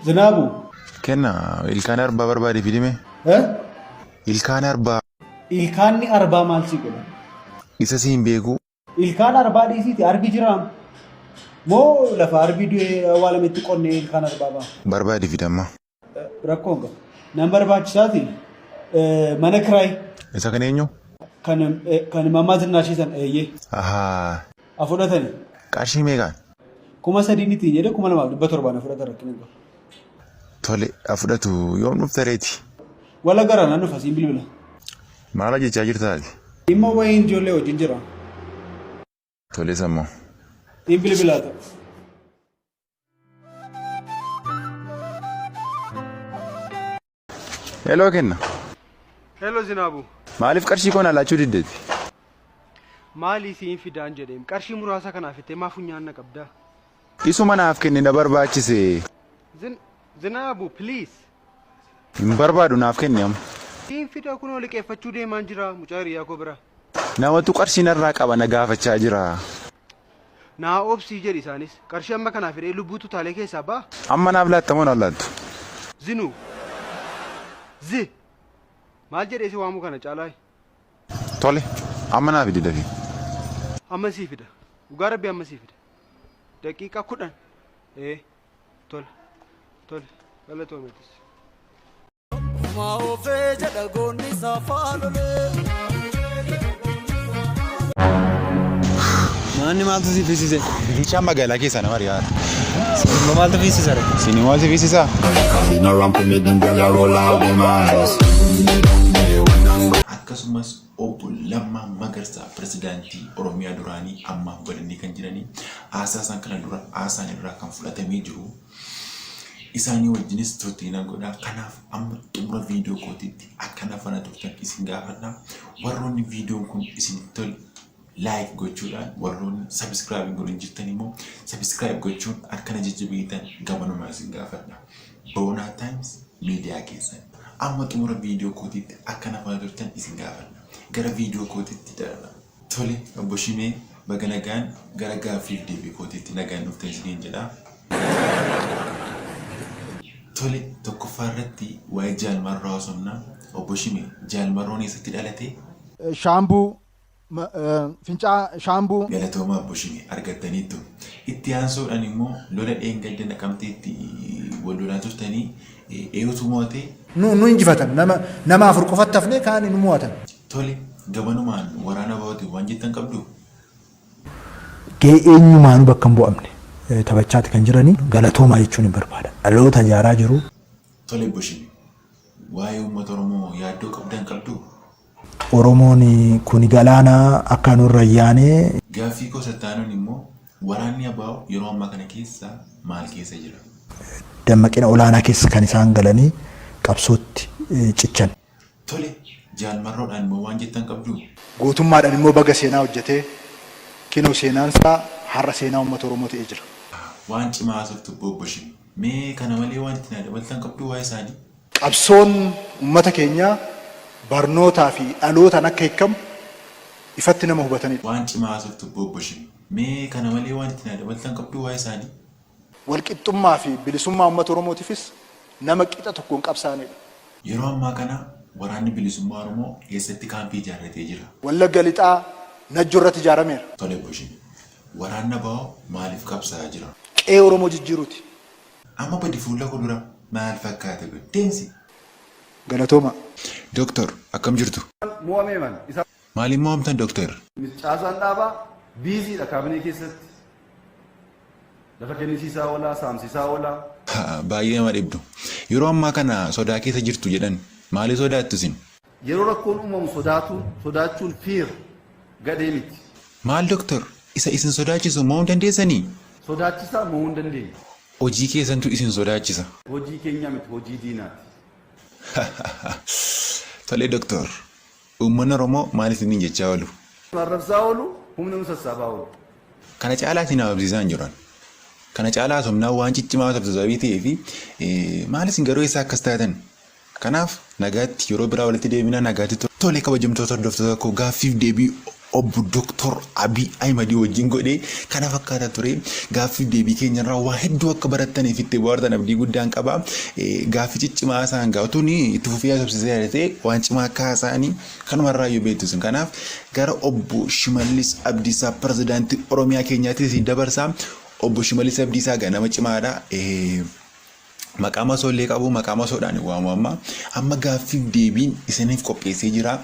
Zinaabu. Kenna ilkaan arbaa barbaade fidime. Eh? Ilkaan arbaa. Ilkaanni arbaa maal si godha? Isa siin beeku. Ilkaan arbaa dhiisiiti arbi jiraam. Moo lafa arbi du'ee awwaalametti qonnee ilkaan arbaa ba'a? Barbaade fidamma. Rakkoo hin qabu. Nan barbaachisaati mana kiraay. Isa kan eenyu? Kan kan Imammaa Zinnaashii san eeyyee. Ahaa. A fudhatani. Qarshii meeqaan? 3000 ittiin jedhe 2700 na fudhatan rakkina hin qabu. Tole a fudhatu yoom dhufta reeti? Wala gara nan dhufa siin bilbila. Maal hojjechaa jirta ati? Dhimma wayiin ijoollee wajjin jira. Tole sammoo. Siin bilbilaa ta'u. Heloo kenna. Hello Zinaabu. Maaliif qarshii koo na laachuu diddeeti? Maalii siin fidaan jedheem qarshii muraasa kanaaf jettee maa funyaan na qabdaa? Isuma naaf kenni na barbaachise. Zin Zinaabu please. Hin barbaadu naaf kenni amma. Siin fida kunoo liqeeffachuu deemaan jira mucaa hiriyaa koo bira. Namatu qarshii narraa qaba na gaafachaa jira. Naa obsii jedhi isaanis. Qarshii amma kanaaf hidhee lubbuutu utaalee keessaa ba'a. Amma naaf laatta moo naan laattu? Zinuu. Zi. Maal jedhee si waamuu kana caalaa? Tole. Amma naa fidi dafii. Amma sii fida. Dhugaa rabbii amma sii fida. Daqiiqaa 10. Ee. Tole. Tole. Galatoomi atis. Maa oofee jedha goonni saafaa lolee. Maanni maaltu si fiisise? Bilichaan magaalaa keessaa nama ari'aara. Sinimmoo maaltu fiisisa ree? Sinii maal si fiisisaa? Come in around for me, them girl, I roll out them eyes. Akkasumas Obbo Lammaa Magarsaa Pirezidaantii Oromiyaa duraanii ammaaf badanii kan jiranii haasaa isaan kana dura haasaan irraa kan fudhatamee jiru isaanii wajjinis turtii nan godha. Kanaaf amma xumura viidiyoo kootiitti akka na faana turtan isin gaafadha. Warroonni viidiyoon kun isinitti tole like gochuudhaan warroonni subscribe hin godhin jirtan immoo subscribe gochuun akka na jajjabeessitan gamanumaan isin gaafadha. Boonaa Times miidiyaa keessan. Amma xumura viidiyoo kootiitti akka na faana turtan isin gaafadha. Gara viidiyoo kootiitti darba. Tole obbo Shimee baga nagaan gara gaaffiif deebii kootiitti nagaan dhuftan isiniin jedha. Tole tokkoffaa irratti waa'ee Jaal Marroo haasofna. Obbo Shimee Jaal Marroon eessatti dhalate? Shaambuu Fincaa Shaambuu. Galatoomaa Obbo Shimee argattaniittu. Itti aansuudhaan immoo lola dheengadda Naqamteetti wal lolaa turtanii eenyutu mo'ate? Nu nu injifatan. Nama nama afur qofatti hafnee kaan nu mo'atan. Tole, gamanumaan waraana ABOtiin waan jettan qabduu? Gahee eenyumaanuu bakka hin bu'amne taphachaati kan jiranii galatoomaa jechuun hin barbaada. Dhaloota ijaaraa jiru. Tole Obbo Shimee, waa'ee uummata Oromoo yaaddoo qabdan qabduu? Oromoon kuni galaana akka nurra hin yaane. Gaaffii koo isa itti aanuun immoo waraanni abo yeroo ammaa kana keessa maal keessa jira? Dammaqina olaanaa keessa kan isaan galanii qabsootti cichan. Tole, Jaal Marroodhaan immoo waan jettan qabduu? Gootummaadhaan immoo baga seenaa hojjetee kinoo seenaansaa har'a seenaa uummata Oromoo ta'ee jira. Waan cimaa haasoftu Obbo Shimi. Mee kana malee waan itti naa dabaltan qabduu waa'ee isaanii? Qabsoon uummata keenyaa barnootaa fi dhalootaan akka hiikkamu ifatti nama hubatanidha. Waan cimaa haasoftu Obbo Shimi. Mee kana malee waan itti naa dabaltan qabduu waa'ee isaanii? Walqixxummaa fi bilisummaa uummata Oromootifis nama qixa tokkoon qabsaa'anidha. Yeroo ammaa kana Waraanni Bilisummaa Oromoo eessatti kaampii ijaarratee jira? Wallagga Lixaa Najjo irratti ijaarameera. Tole Obbo Shimi. Waraanni abo maaliif qabsaa'aa jira? Qe'ee Oromoo jijjiiruuti. Amma badi fuula koo dura maal fakkaata kun deemsi. Galatoomaa. Doktor, akkam jirtu? Mo'amee man isa. Maaliin mo'amtan Doktar? Caasaan dhaabaa biiziidha kaabinee keessatti. Lafa kennisiisaa oolaa, saamsisaa oolaa. Baay'ee nama dhibdu. Yeroo ammaa kana sodaa keessa jirtu jedhan. Maaliif sodaattu isin? Yeroo rakkoon uumamu sodaatuun, sodaachuun fear, gadhee miti. Maal Doktar? Isa isin sodaachisu mo'uu hin dandeessanii? Sodaachisaa mo'uu hin dandeenyu. Hojii keessantu isin sodaachisa. Hojii keenya miti, hojii diinaati. Tole Doktar. Uummanni Oromoo maal isiniin jechaa oolu? Nu arrabsaa oolu, humna nu sassaabaa oolu. Kana caalaa isin haasofsiisaa hin jiru ani. Kana caalaa haasofnaan waan ciccimaa haasoftu sababii ta'eef maal isin garuu eessaa akkas taatan? Kanaaf nagaatti yeroo biraa walitti deebina nagaatti tura. Tole kabajamtoota hordoftoota koo gaaffiif deebii Obbo Doktor Abiy Ahimadii wajjin godhe kana fakkaata ture. Gaaffiif deebii keenyarraa waa hedduu akka barattaniif itti bohaartan abdii guddaan qaba. Gaaffii ciccimaa isaan gaafatuun itti fufee haasofsiisee yaadate waan cimaa akka haasa'anii kanumarraa iyyuu beektu isin. Kanaaf gara Obbo Shimallis Abdiisaa pirezidaantii Oromiyaa keenyaatti isin dabarsa. Obbo Shimallis Abdiisaa egaa nama cimaadha. Maqaa masoo illee qabu maqaa masoodhaan waamu amma. Amma gaaffiif deebiin isiniif qopheessee jira.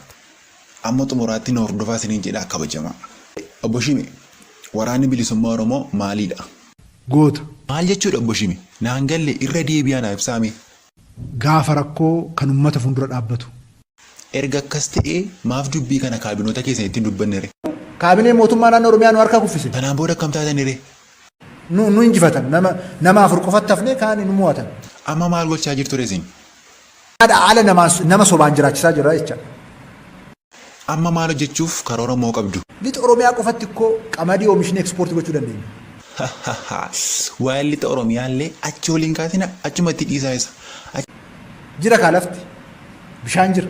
Amma xumuraatti na hordofaa isiniin jedha kabajamaa. Obbo Shime, Waraanni Bilisummaa Oromoo maaliidha? Goota. Maal jechuudha Obbo Shime? Naan galle irra deebi'aa naa ibsaa mee. Gaafa rakkoo kan ummata fuuldura dhaabbatu. Erga akkas ta'ee maaf dubbii kana kaabinoota keessanitti hin dubbanne ree? Kaabineen mootummaa naannoo Oromiyaa nu harkaa kuffise. Kanaan booda akkam taatani ree? Nu nu injifatan. Nama nama 4 qofatti hafnee kaan nu mo'atan. Amma maal gochaa jirtu ree isin? Haadha haala namaan nama sobaan jiraachisaa jirra jecha. Amma maal hojjechuuf karoora moo qabdu? Lixa Oromiyaa qofatti ikkoo qamadii oomishnee ekspoortii gochuu dandeenya. Waa'een lixa Oromiyaa illee achi ol hin kaasinaa achumatti dhiisaa isa. Jira kaa lafti. Bishaan jira.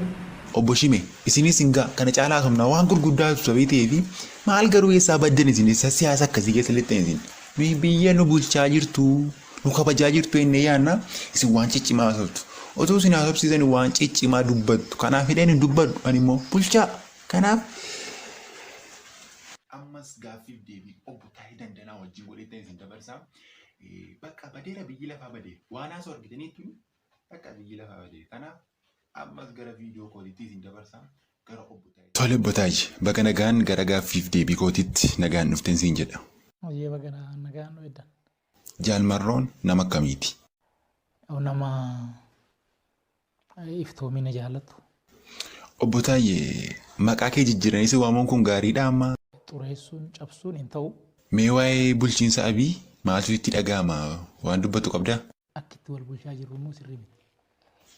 Obbo Shime, isinis hin ga'a kana caalaa haasofnaa waan gurguddaa sababii ta'eefi maal garuu eessaa baddan isin eessa siyaasa akkasii keessa lixxan isin? Nuyi biyya nu bulchaa jirtu, nu kabajaa jirtu jennee yaadna, isin waan ciccimaa haasoftu. Otuu isin haasofsiisani waan ciccimaa dubbattu. Kanaaf hidheen hin dubbadhu ani immoo bulchaa. Kanaaf ammas gaaffiif deebii obbo Taayee Dandanaa wajjin godheettan isin dabarsa. Bakka badeera biyyi lafaa badeera. Waan haasoo argitaniittu bakka biyyi lafaa badeera. Kanaaf ammas gara viidiyoo kootiitti isin dabarsa. Gara obbo Taayee. Tole obbo Taayye, baga nagaan gara gaaffiif deebii kootiitti nagaan dhuften siin jedha. Hayyee baga nagaan nu eeddan. Jaal Marroon nama akkamiiti? Nama iftoomina jaallatu. Obbo Taayye, maqaa kee jijjiiranii si waamuun kun gaariidhaa amma? Xureessuun, cabsuun hin ta'u. Mee waa'ee bulchiinsa Abiy maaltu sitti dhaga'ama? Waan dubbattu qabdaa? Akki itti wal bulchaa jirru immoo sirrii miti.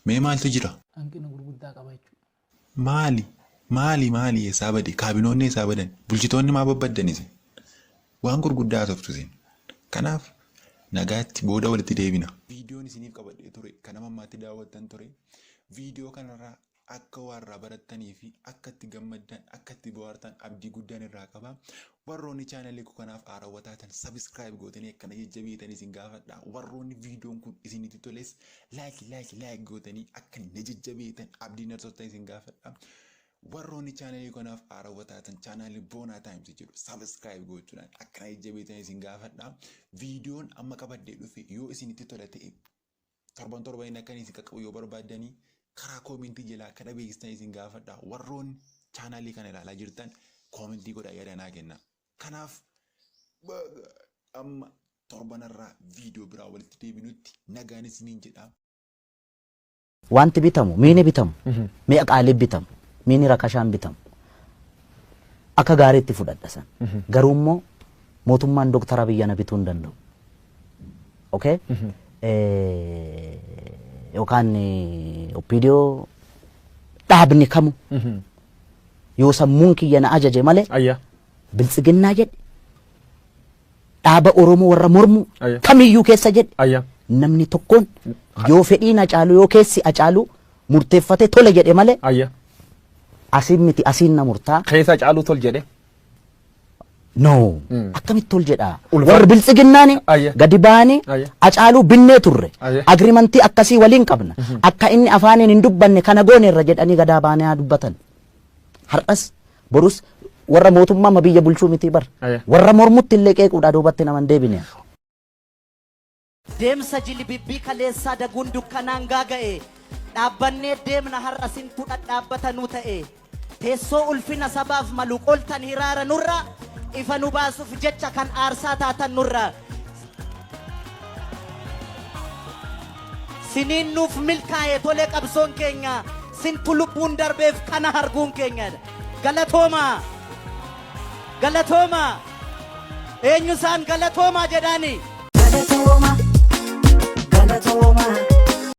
Mee maaltu jira? Hanqina gurguddaa qaba jechuudha. Maali? Maali maali eessaa bade? Kaabinoonni eessaa badan? Bulchitoonni maa babbaddan isin? Waan gurguddaa haasoftu isin. Kanaaf nagaatti booda walitti deebina. Viidiyoon isiniif qabadhee ture kan amma ammaatti daawwattan ture. Viidiyoo kanarraa akka waa irraa barattanii fi akka itti gammaddan akka itti bohaartan abdii guddaan irraa qaba. Warroonni chaanalii koo kanaaf haarawwa taatan subscribe gootanii akkana jajjabeetan isin gaafadha. Warroonni viidiyoon kun isinitti toles like like like gootanii akka na jajjabeetan abdii narsoota isin gaafadha. Warroonni chaanalii kanaaf haarawwa taatan chaanalii Boonaa Times jedhu subscribe gochuudhaan akka na jajjabeetan isin gaafadha. Viidiyoon amma qabadhee dhufe yoo isinitti tola ta'e torban torbaniin akka inni isin qaqqabu yoo barbaaddanii karaa koomentii jalaa akka dhabeessistan isin gaafadha. Warroonni chaanaalii kana ilaalaa jirtan koomentii godhaa yaada naa kenna. Kanaaf amma torbanarraa viidiyoo biraa walitti deebinutti nagaan isiniin jedha. Wanti bitamu, miini bitamu, mi'a qaalii bitamu, miini rakashaan bitamu. Akka gaariitti fudhadha san. Garuu immoo mootummaan Dooktar Abiy ana bituu hin danda'u. Okay? Yookaan OPDO dhaabni kamu yoo sammuun kiyya na ajaje malee biltsiginnaa jedhe dhaaba Oromoo warra mormu kamiyyuu keessa jedhe namni tokkoon yoo fedhiin Hacaaluu yoo keessi Hacaaluu murteeffate tole jedhe malee asiin miti asiin na murtaa. Keessa Hacaaluu tol jedhe. No. Akkamitti tol jedha? Warri biltsiginnaani gadi ba'anii Hacaaluu binnee turre. Agrimantii akkasii waliin qabna. Akka inni afaaniin hin dubbanne kana gooneerra jedhanii gadaa ba'anii haa dubbatan. Har'as borus warra mootummaa ma biyya bulchuu miti bar. Warra mormutti illee qeequudhaa duubatti nama hin deebine. Deemsa jilibibbii kaleessaa daguun dukkanaan gaaga'e. Dhaabbannee deemna har'a sintu dhadhaabbata nu ta'e. Teessoo ulfina sabaaf malu qoltan hiraara nurra. Ifa nu baasuuf jecha kan aarsaa taatan nurra. Siniin nuuf milkaa'e tole qabsoon keenya. Sintu lubbuun darbeef kana harguun keenya. Galatoomaa! Galatoomaa! Eenyu isaan galatoomaa jedhaani? Galatooma, galatooma.